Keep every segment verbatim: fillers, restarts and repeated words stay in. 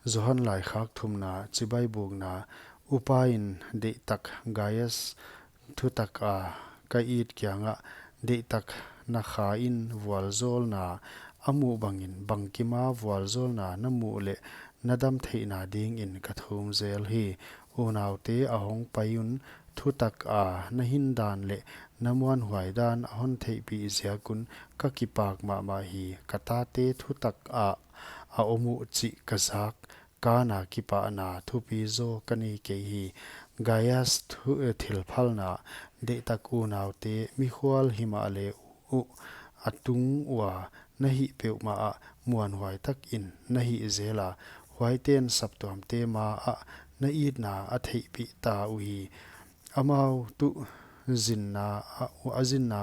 Johan laikhak thumna, chibai bukna. Upa in deihtak Gaius thutak a ka it kiangah, deihtak na kha in vualzawlna a muh bangin bangkima vualzawlna na muh leh na dam theihna dingin ka thum zel hi. Unaute, a hong pai un, thutak a na hin dan leh na muanhuai dan a hon theihpih ziak un ka kipak mahmah hi. Ka tate thutak ah a om uh chih ka zak, kana kipahna thupi zaw ka nei kei hi. Gaius thu, eh, thilphalna. Deihtak unaute, mikhual himahleh uh a tung ua na hih peuhmah ah muanhuai takin na hih zel a, huaiten saptuamte ma ah na itna a theihpih ta uhi. Amau tuh zinna a, a zinna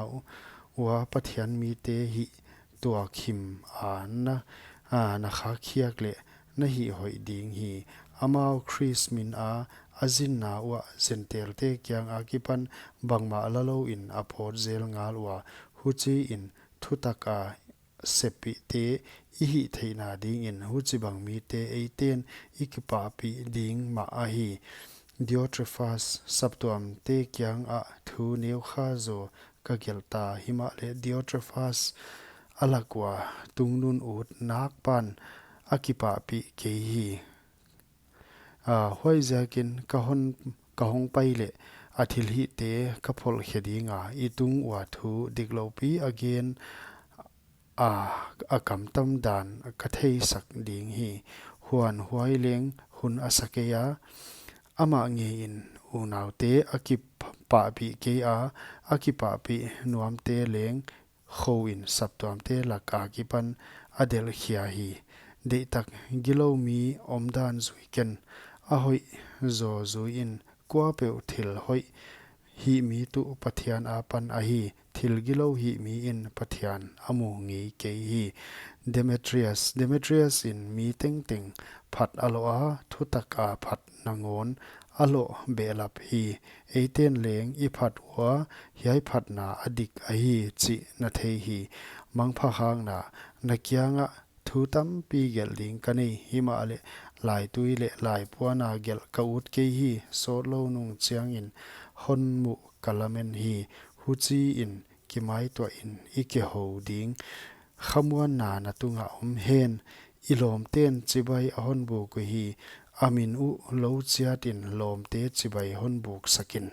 ua Pathian mite hih tuak him a na, a na khak khiak leh na hih hoih ding hi. Amau Khrist min a a zinna uah Zentelte kiang akipan bangmah la louin a pawt zel ngal ua, huchiin thutak a seppihte i hih theihna dingin huchibang mite eiten i kipahpih ding mah ahi. Diotrefas saptuamte kiangah thu neukha zaw ka gelh ta, himahleh Diotrefas a lak ua tungnun ut nakpan a kipahpih kei hi. A, huaiziakin ka hon, ka hong pai leh a thilhihte ka pholhkhe ding a, i tung ua thu dikloupi a gen a, a kamtam dan ka theisak ding hi. Huan huai leng hun a sa kei a, amah ngeiin unaute a kipahpih kei a, a kipahpih nuamte leng khouin saptuamte lak akipan a delhkhia hi. Deihtak gilou mi omdan zui ken, a hoih zaw zuiin, kuapeuh thil hoih hih mi tuh Pathian apan ahi, thil gilou hih mi in Pathian a mu ngei kei hi. Demetrius, Demetrius in mi tengteng phat a loh a, thutak a phat nangawn a loh behlap hi. Eiten leng i phat ua hiai phatna a dik ahi chih na thei hi. Mangpha khakna. Na kiangah thu tampi gelh ding ka nei, himahleh laitui leh laipuana gelh ka ut kei hi. Sawtlou nung chiangin hon muh ka lamen hi. Huchiin kimaituahin i kihou ding. Khamuanna na tungah om hen. I lawmten chibai a hon buk uhi. A min uh lou chiatin lawmte chibai hon buksakin.